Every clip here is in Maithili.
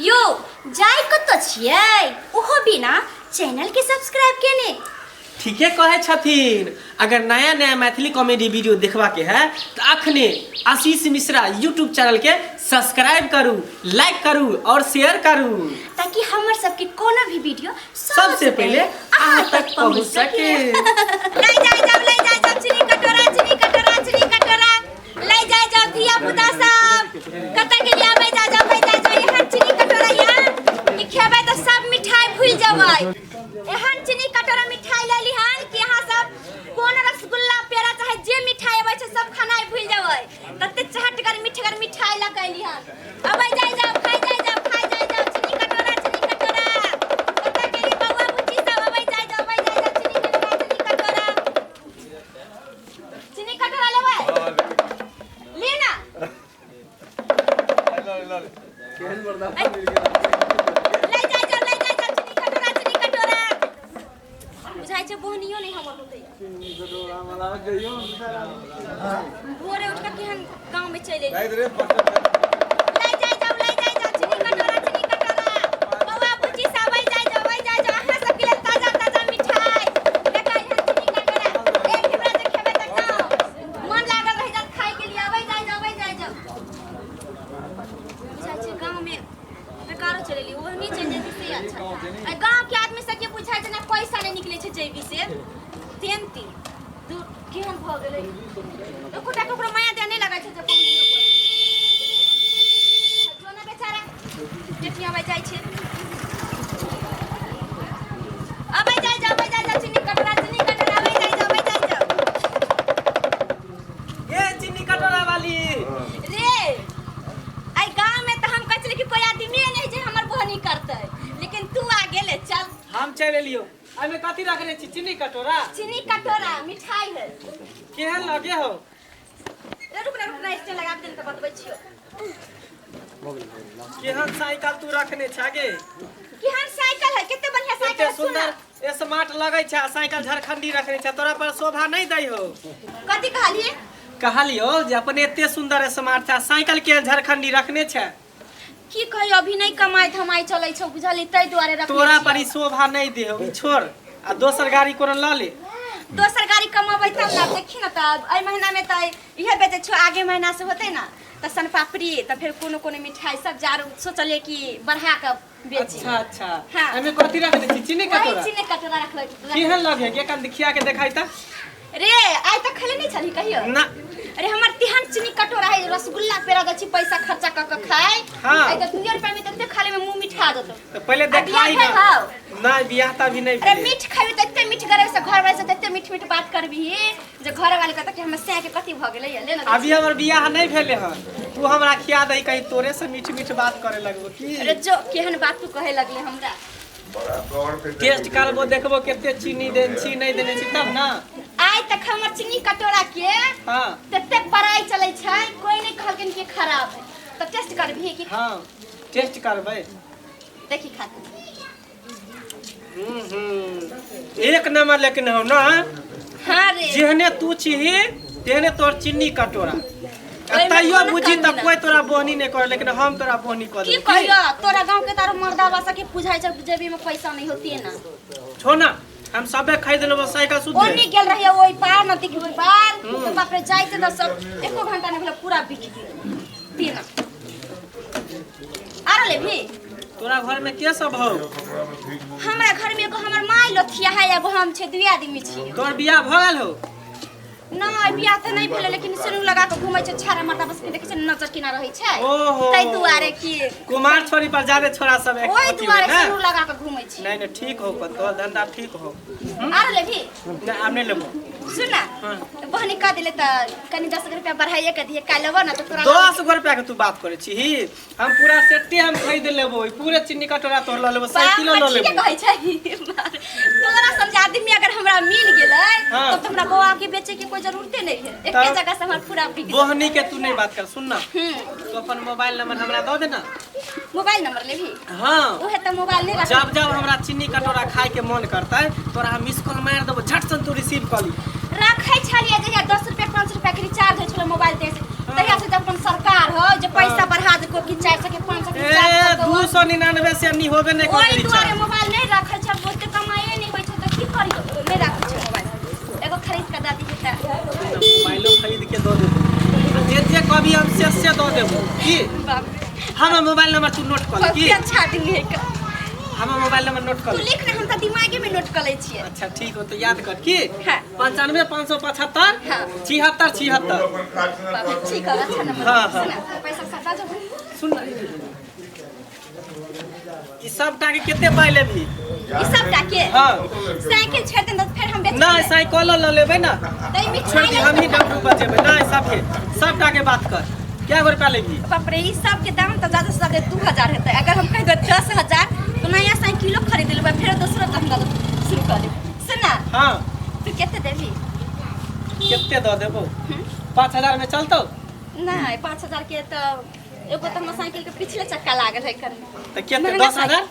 यौ जाय कतऽ छियै ओहो बिना चैनल के सब्सक्राइब केने। ठीके कहै छथिन। अगर नया नया मैथिली कॉमेडी वीडियो देखबा के है तो अखने आशीष मिश्रा यूट्यूब चैनल के सब्सक्राइब करू, लाइक करू और शेयर करू, ताकि हमर सबके कोनो भी वीडियो सबसे पहले अहाँ तक पहुँच सके। ले जाय जाओ, ले जाय जाओ, चीनी कटोरा, चीनी कटोरा, चीनी कटोरा ले जाय जाओ। धिया पुता सब कतऽ गेलियै? आबै जा जाओ, आबै जा जाओ। एहन चीनी कटोरा या कि खेबै तऽ सब मिठाई भूलि जेबै। एहन चीनी कटोरा मिठाई ले लिहन कि अहाँ सब कोन रसगुल्ला पेड़ा चाहे जे मिठाई अबै छै सब खानाइ भूलि जेबै, तते चहटगर मिठगर मिठाई लऽ कऽ एलिहन। अबै जाय जाओ, खाइ जाय जाओ, खाइ जाय जाओ। चीनी कटोरा, चीनी कटोरा कतऽ गेली बौआ बुच्ची सब? अबै जाय जाओ, अबै जाय जाओ। चीनी कटोरा, चीनी कटोरा, चीनी कटोरा लेबै? ले ना। ले जाय जाओ, ले जाय जाओ, चीनी कटोरा, चीनी कटोरा। बुझाइ छै बोहनियो नहि हमर होतै। भोरे उठ कऽ केहन गाँवमे चलि एली। ले जाय जाओ, ले जाय जाओ, चीनी कटोरा, चीनी कटोरा। बौआ बुच्ची सब अबै जाय जाओ, अबै जाय जाओ। अहाँ सबके लेल ताजा ताजा मिठाई देखा। एहन चीनी कटोरा एक ढिबरा जे खेबै तऽ एकदम मन लागल रहि जायत खाय के लिए। अबै जाय जाओ, अबै जाय जाओ। बुझाइ छै गाँवमे बेकारो चलि एली, ओहनी चलि जैती से अच्छा था। आ गाँव के आदमी सबके बुझाइ छै ने पैसा नहि निकलै छै जेबी से। तेन तीन दू केहन भऽ गेलै, एकोटा ककरो माया दया नहि लगै छै जे पहुँचियो पर जो ने बेचारा टेटियाबै जाइ छै। अबै जाइ जाओ, अबै जाइ जाओ, चीनी कटोरा, चीनी कटोरा, अबै जाइ जाओ, अबै जाइ जाओ। ए चीनी कटोरा वाली रे, एहि गाँव में तऽ हम कहै छलियै कि कोई आदमीए नहि जे हमर बोहनी करतै, लेकिन तू आ गेले। चल, हम चलि एलियो। एहिमे कथी रखने छी? चीनी कटोरा? चीनी कटोरा मिठाई है। केहन लगे हो? रे रुक ना, रुक ना, स्टैंड लगा के तऽ बतबै छियौ। केहन साइकिल तू रखने छागे? केहन साइकिल है, कते बढ़िया साइकिल कते है, सुन ना। सुंदर स्मार्ट लगै छै। आ साइकिल झारखंडी रखने छै, तोरा पर शोभा नहीं दै हो। कथी कहलिए? कहलियो जे अपने एते सुंदर स्मार्ट छै, साइकिल केहन झारखंडी रखने छै। की कहियो, अभी नहीं कमाई धमाई चलै छौ बुझली, ताहि दुआरे रखने तोरा छियौ। पर ई शोभा नहीं दे हो, ई छोड़ आ दोसर गाड़ी कोनो लऽ ले। दोसर गाड़ी कमाबै तब ने। देखी ने, तऽ एहि महीना में तऽ इहे बेचै छियौ, आगे महीना से होतै ने तऽ सनपापड़ी तऽ फेर कोनो कोनो मिठाई सब जारू सोचलियै कि बढ़ा कऽ बेची। अच्छा अच्छा। हाँ। एहिमे कथी रखने छी? चीनी वही कटोरा? चीनी कटोरा रखबै। केहन लगे के कन खिया के देखाई त। रे, आइ तक खेले नहीं छली कहियो? ना। अरे हमर तेहन चीनी कटोरा है, रसगुल्ला पेड़ा दै छी पैसा खर्चा क क खाय। हाँ। आइ तऽ 2 रुपया में तते खाले में मुंह मिठा देतो। तो पहले आ बियाह देखाई भेल ना। हौ? ना, बियाह त अभी नहीं अरे भेलै। मीठ खाबी तऽ एते मीठ करे से घर वाले से तते मीठ मीठ बात करबी जे घर वाले कहता कि हमर सैं के कथी भऽ गेलै ले ना। अभी हमर बियाह नहीं भेले हन, तू हमरा खिया दही कहीं तोरे से मीठ मीठ बात करे लगबो की। अरे जो, केहन बात तू कहे लगले हमरा। टेस्ट करबो, देखबो कते चीनी देन छी नहीं देने छी तब ना। आइ तक हमर चीनी कटोरा के हाँ तते बड़ाई चलै छै, कोई नहीं कहलखिन कि खराब है। तऽ टेस्ट करबी कि? हाँ, टेस्ट करबै। देखी खाते। हम्म हम्म, एक नंबर लेकिन हो ना। हाँ रे। जेहने तू छीही तेहने तोर चीनी कटोरा। आ ओहिमे तैयो कोनो बुझी कमी तऽ ना। कोई तोरा बोहनी नहीं करे, लेकिन हम तोरा बोहनी कर की देबो। कहियो, तोरा गांव के तारो मर्दावा सबके बुझाइ छै जेबी में पैसा नहीं होती ना। छो ना, हम सबे खरीद लेबो साइकिल शुद्ध। ओनी गेल रहिए ओहि पार, नदी के ओहि पार, तऽ बाप रे, जाइते तऽ सब एको घंटा नहीं भेलै पूरा बिक गेल। तीन आरो लेबही? तोरा घर में के सब हो? हमरा घर में एगो हमर माय लोथिया है, एगो हम छै, दुई आदमी छी। तोर बियाह भऽ गेल हो? नहीं, बियाह तऽ नहीं भेलै, लेकिन सिनुर लगा के घूमै छै, छाड़ा मर्दा बस के देखै छै नजर केना रहै छै। ओहो। ताहि दुआरे कि कुमार छोरी पर ज्यादा छोरा सब एक ओहि अथी दुआरे होइ ने? सिनुर लगा के घूमै छै। नहीं नहीं, ठीक हो, तोहर धंधा ठीक हो। आरो लेबही? नहीं, आब नहीं लेबो। सुन ना, हाँ। बहनी कह दिले तऽ कनि 10 रुपया बढ़ाइए के दिहे, काल्हि लेबो ना तऽ तोरा। 10 गो रुपया के तू बात करे छी? हम पूरा सेटे हम खरीद लेबो, ई पूरे चीनी कटोरा तोर लऽ लेबो, साइकिलो लऽ ठीके लेबो। कहै छै। तोरा समझ आदमी अगर हमरा मिल गेलै हाँ। तब तऽ हमरा बौआ के बेचे के कोई जरूरते नहीं है, एके तब? जगह से हमर पूरा बिक जेतै। बोहनी के तू नहीं बात कर, सुन ना। हम्म। तू अपन मोबाइल नंबर हमरा दऽ दे ना। मोबाइल नंबर लेबही? हाँ। उहे तऽ मोबाइल नहीं रख। जब जब हमरा चीनी कटोरा खाए के मन करतै तोरा हम मिस कॉल मारि देबो, झट सन तू रिसीव कऽ ली। रखै छलियै जहिया 10 रुपया 5 रुपया के रिचार्ज होइ छलै मोबाइल ते, तहिया से जब अपन सरकार हो जे पैसा बढ़ा देलको कि 400 के 500 के ए रिचार्ज दू 999 से अन्नी होबे नहि ओहि करे दुआरे मोबाइल नहि राखै छै, ओते कमाइए नहि होइ छै तऽ की करियौ, नहि राखै छै मोबाइल। एगो खरीद कऽ दऽ दिही तऽ। मोबाइलो खरीद के दऽ देबो आ जे जे कहबी हम से से दऽ देबो की। बाप रे, हमर मोबाइल नंबर तू नोट कऽ ले की। बहुत अच्छा आदमी है का। हमर मोबाइल नंबर नोट कऽ तू ले। लिख ना, हम तऽ दिमागे में नोट कऽ लै छियै। अच्छा ठीक हो, तो याद कर की। हाँ। 95 575 हाँ। 76 76। बाप रे, ठीक है, अच्छा नंबर। हाँ, हाँ। सुना, पैसा सटा जो। सुन ना, ई सब टा के कते पाइ लेबही? ई सब टा के? हाँ। साइकिल छोड़ देन तऽ फेर हम बेच नहीं, साइकिलो लऽ लेबै ना। तऽ ई मिठाई छोड़ दी, हम ही डमरू बजेबै। नहीं, सबके सब टा के बात कर, क्या गो रुपया लेबही? बाप रे, ई सब के दाम तऽ ज्यादा से ज्यादा 2000 हेतै। अगर हम कहि देबै 10,000 तऽ नया साइकिलो खरीद लेबै, फेर दोसरो धंधा शुरू कऽ देबै। सुन ना। हाँ। तू कते देबही? कते दऽ देबो? 5000 में चलतौ? नहीं, 5000 के तऽ एगो तऽ हमर साइकिल के पिछले चक्का लागल है कनी। तऽ कते? महंगा 10,000?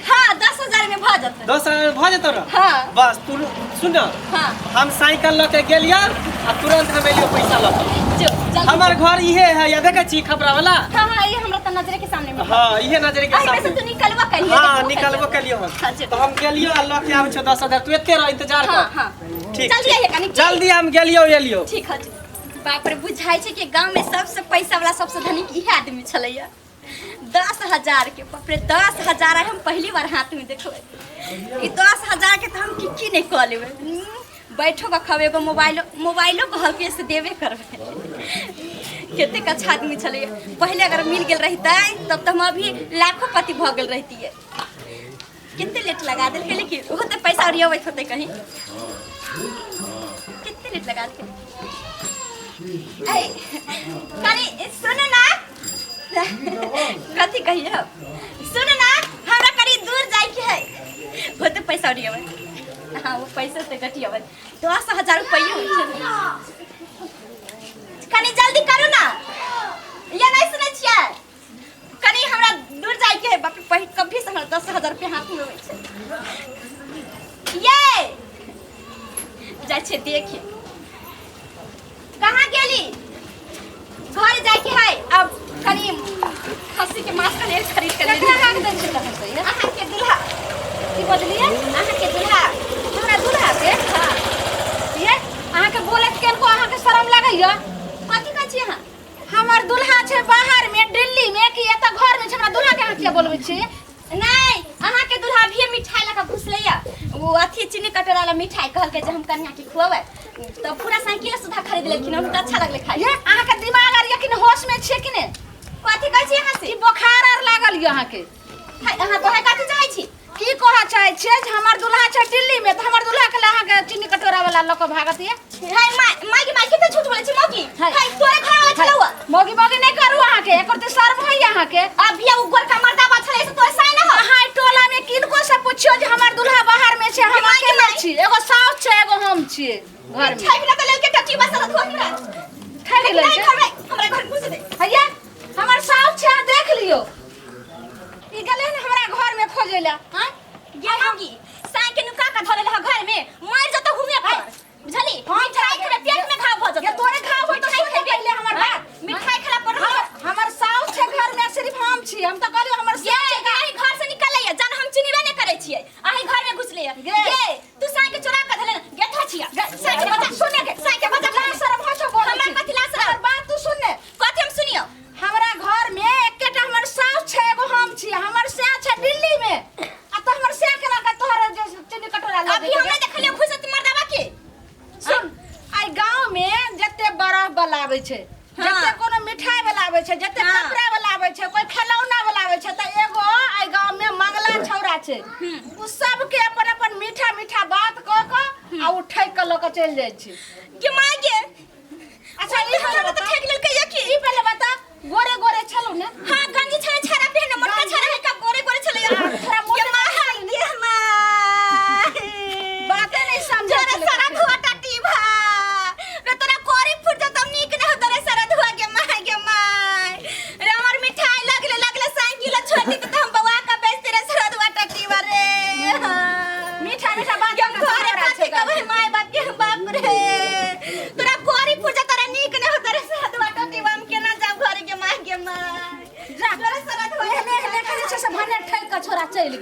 हाँ, 10,000 में भऽ जेतै। 10,000 में भऽ जेतौ ना? हाँ। बस तू सुन ना। हाँ। हम साइकिल लऽ के गेलियै आ तुरंत हम एलियो पैसा लऽ के। जो, जल्दी। हमर घर इहे है, या देखै छी खपरा वाला? हाँ हाँ, ये हमरा तऽ नजरे के सामने में। हाँ, इहे नजरे के एहि में से सामने। तू निकलबो करिए। हाँ, देखबो निकलबो करिए। कलियो हम। हाँ, जो। तो हम गेलियो आ लऽ के आबै छियौ 10,000, तू एते रह, इंतजार कर। हाँ, हाँ। ठीक, जल्दी ठीक। आइए कनी। जल्दी हम गेलियो एलियो। ठीक है। बाप रे, बुझाइ छै कि गाँव में सबसे पैसा वाला सबसे धनिक इहे आदमी छलैया। 10,000 के, बाप रे, 10,000 आइ हम पहली बार हाथ में देखबै। ई 10,000 के तऽ हम की की नहि कऽ लेबै। बैठो कऽ खबै, एगो मोबाइलो मोबाइलो कहलकै से देबे करबै। कतेक अच्छा आदमी छलैया। पहिले अगर मिल गेल रहितै तब तऽ हम अभी लाखोपति भऽ गेल रहितियै। कते लेट लगा देलकै, लेकिन ओहो तऽ पैसा ओरियबैत होतै कहीं। कते लेट लगा देलकै। ऐ, कनी सुन ना, कथी कहियो, सुन ना, हमरा कनी दूर जाइके है। होते पैसा ओरियबै। हाँ, वो पैसा से गटियबै। 10,000 रुपये होइ छै। कनी जल्दी करू ना, ये नहीं सुनै छियै? कनी हमरा दूर जाइके है। बाप रे, पहिल कभी से हमरा 10,000 रुपया हाथ में होइ छै। ये जाइ छियै देखे कहाँ गेली। घर जाइके है अब, कनी खस्सी के मांस कनी खरीद के केकरा हाक दै छै तखन से ये? अहाँ के दूल्हा। की बजलियै? अहाँ के दूल्हा। हमरा दूल्हा के? हाँ। ये अहाँके बोलैत केनको अहाँके शरम लागैया? कथी कहै छी अहाँ? हमर दूल्हा छै बाहर में दिल्ली में कि एतऽ घर में छै? हमरा दूल्हा के अहाँ किया बोलबै छी? नहीं, अहाँ के दूल्हा अभिये मिठाई लऽ कऽ घुसलैया। ओ अथी चीनी कटोरा वाला मिठाई कहलकै जे हम कन्या के खुएबै, तऽ पूरा साइकिल सुधा खरीद लेलखिन। हुनका अच्छा लगलै खाइ। ये अहाँके दिमाग आर यकीन होश में छियै कि नहि? कथी कहै छी अहाँ से? ई बोखार आर लागल यऽ अहाँके। हाय, अहाँ कहै कथी चाहै छी? की कहऽ चाहै छियै जे हमर दूल्हा छै दिल्ली में, तऽ हमर दूल्हा के लए अहाँके चीनी कटोरा वाला लऽ कऽ भागत ये? हाय my, my के my, कते झूठ बोलै छी मौगी। हाय। हाय, तोरे घर वाला छलौ। मौगी मौगी नहि करू, अहाँके एकर तऽ शर्म होइए अहाँके। अभी उ गोरका मर्दाबा छलै से तोरे साइन हो। अहाँ एहि टोला में किनको से पुछियौ जे हमर दूल्हा बाहर में छै, हम माय के अकेले माय। छी। एगो साउस छै, एगो हम छियै घर में। मिठाई बिना तऽ लेलकै टट्टी बसल धो हमरा। ठकि नहीं लेलकै। घर में हमरा घर घुस दे। हैया हमर साउस छै, अहाँ देख लियौ। ई गेलै ने हमरा घर में खोजै लए। हाँ, गेल होगी साई के नुका के धरल है घर में, मर जतो हुए पर, बुझली? मिठाई खेबै पेट में घाव भ जतो। ये तोरे घाव होय तऽ मिठाई सुन खेबै पहिले हमर हाँ? बात। मिठाई खेला पर हमर साउस छै घर में, सिर्फ हम छी। हम तऽ कहलियौ हमर ये साउस छै। अहीं घर से निकल लैया, जान हम चिन्हबे नहीं करै छियै, अहीं घर में घुस लैया। गे। गे, तू साई के चोरा के धरल गे था छिया। साई के बचा, सुने के साई के बचा। लाज शरम होइ छौ बोलै हमरा छी। कथी लाज शरम? हमर बात तू सुन ने। कथी हम सुनियौ? हमरा घर में एकेटा हमर साउस छै, एगो हम छी। हमर सैं छै दिल्ली में, आ तो हमर सैं केना के तोहर जे चीनी कटोरा लऽ अभी जेतै? हमने देखलियो घुसत मर्दाबा के। सुन, आइ गाँव में जते बरफ वाला आबै छै, हाँ। जते कोनो मिठाई वाला आबै छै, जते हाँ। कपड़ा वाला आबै छै, कोई खेलौना वाला आबै छै, तऽ एगो आइ गाँव में मंगला छौड़ा छै, उ सबके अपन अपन मीठा मीठा बात कऽ कऽ आ उ ठकि कऽ लऽ कऽ चलि जाइ छै। गे माय गे। अच्छा, ई हमरा पहिले तऽ बता, ठकि लेलकै या की? ई पहिले बता, गोरे गोरे छलौ ने? हाँ, गंजी छलै छाड़ा पहिने, मोटका छाड़ा है का गोरे गोरे छलै। थोड़ा मोटे गे माय, गे माय। बाते नहि समझै तोरा छलै सारा कखनो। धुआ टाटी भा रे, तोरा कोरी फुट जतौ, नीक नहि होतौ रे सारा धुआ। गे माय, गे माय रे, हमर मिठाई लगले लगले साइकिल छोड़ दी तऽ हम बौआ के बेचते रे सारा धुआ टाटी बा रे। हाँ। मीठा मीठा बात गे हम कऽ कऽ घरे समझा कथी छै। कहबै माय बाप के? बाप रे, तोरा कोरी फुट जतौ रे, नीक नहि होतौ रे सारा धुआ टाटी बा। हम केना जाब घरे? गे माय, गे माय। जा। तोरा सारा धुआ एहने एहने करै छै। ठकि कऽ छोरा चलि गेल।